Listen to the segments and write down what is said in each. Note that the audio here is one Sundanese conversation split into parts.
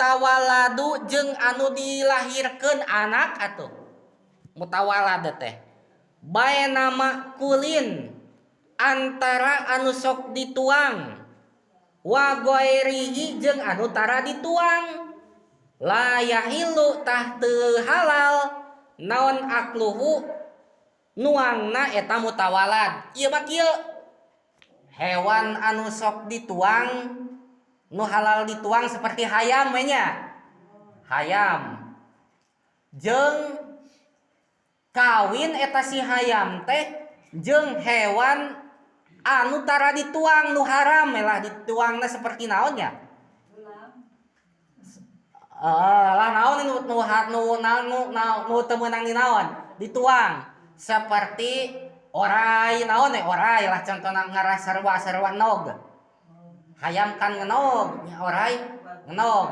mutawaladu jeung anu dilahirkeun anak atuh mutawalad teh baena makulin antara anu sok dituang wa ghairihi jeung anu tara dituang la yahilu tah teu halal naon akluhu nuangna eta mutawalad. Ieu mah kieu, hewan anu sok dituang, nu halal dituang, seperti hayam we nya, hayam jeung kawin eta si hayam teh jeung hewan anu tara dituang, nu haram lah dituangna, seperti naonnya, lah naon nu nu nu nu nu, nu teu meunang di naon dituang, seperti orai, naon eh, orai lah contohna, ngarah sarua sarua nog. Hayam kan ngenog nya, orai ngenog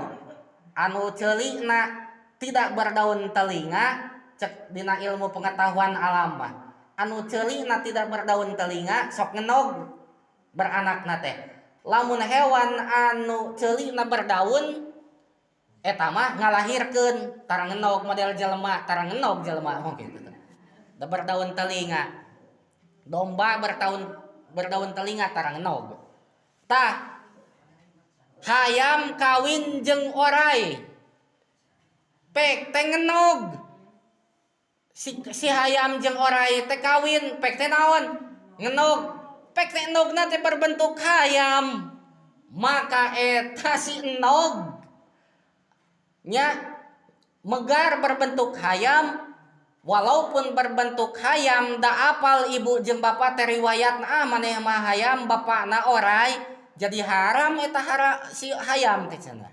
anu ceulina tidak berdaun telinga. Cek dina ilmu pengetahuan alam mah, anu ceulina tidak berdaun telinga sok ngenog beranakna teh. Lamun hewan anu ceulina berdaun, eta mah ngalahirkeun, tara ngenog model jelema, tara ngenog jelema mah kitu. Da berdaun telinga. Domba berdaun berdaun telinga tara ngenog. Tah, hayam kawin jeung orai pek teh ngenog. Si hayam jeung orai teh kawin pek teh naon, ngenog. Pek teh enogna teh berbentuk hayam, maka eta si enog nya megar berbentuk hayam. Walaupun berbentuk hayam, da apal ibu jeung bapak teh riwayat, ah, maneh mah hayam, bapakna orai, jadi haram eta hara, si hayam teh cenah.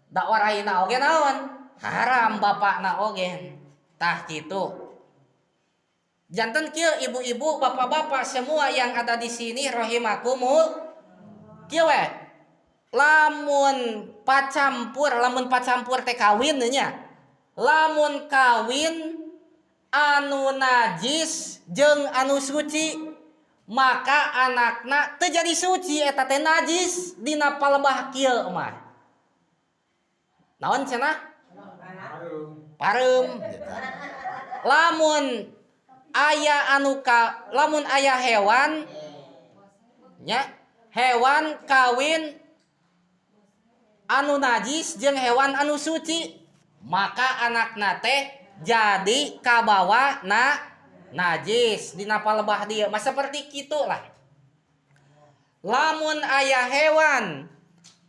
Da oraina oge naon, haram bapakna oge. Tah, kitu. Janten kieu, ibu-ibu, bapak-bapak semua yang ada di sini rahimakumul, kieu we, lamun pacampur, lamun pacampur teh kawin nya, lamun kawin anu najis jeung anu suci, maka anakna teu jadi suci, eta teh najis. Dina palebah kieu mah naon cenah, pareum gitu. Lamun aya anu ka, lamun aya hewan nya, hewan kawin anu najis jeung hewan anu suci, maka anakna teh jadi kabawa na najis. Dina palebah dieu mah seperti kitulah. Lamun aya hewan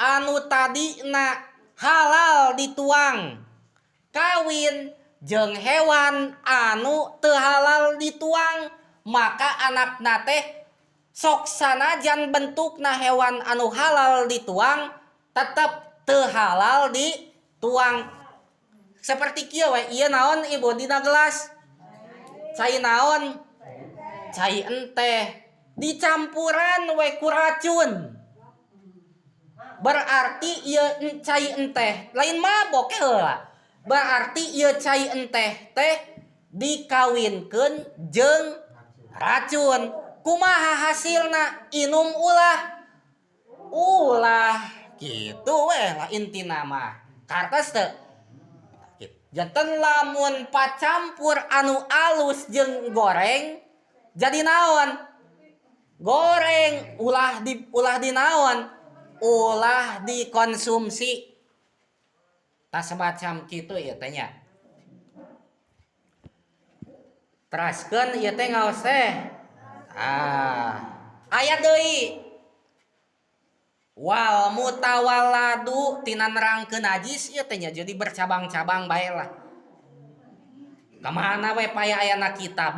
anu tadina halal dituang kawin jeung hewan anu teu halal dituang, maka anakna teh sok sanajan bentukna hewan anu halal dituang, tetep teu halal dituang. Seperti kieu we, ieu naon, Ibu, dina gelas? Cai naon? Cai enteh dicampuran we ku racun, berarti ieu cai enteh lain mabok heula, berarti ieu cai enteh teh dikawinkeun jeung racun. Kumaha hasilna? Inum ulah? Ulah. Gitu weh lah intina mah. Kartos teu? Janten lamun pacampur anu alus jeung goreng, jadi naon? Goreng. Ulah di, ulah di naon, ulah dikonsumsi. Tah, semacam kitu ieu teh nya. Teraskeun ieu teh ngaos teh. Ah, aya deui, wal mutawaladu. Tina nerangkeun najis ieu teh nya, jadi bercabang-cabang bae lah, kamana we paya ayana kitab.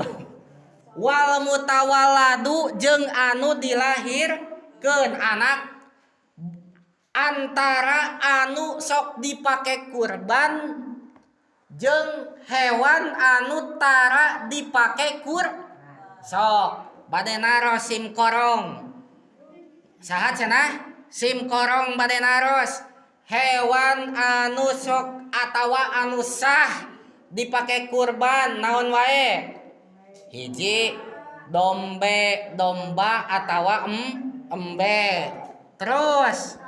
Wal mutawaladu jeung anu dilahirkeun anak antara anu sok dipake kurban jeung hewan anu tara dipake kur. Sok bade naros sim korong, saha cenah sim korong bade naros, hewan anu sok atawa anu sah dipake kurban naon wae? Hiji, dombe, domba atawa embe. Terus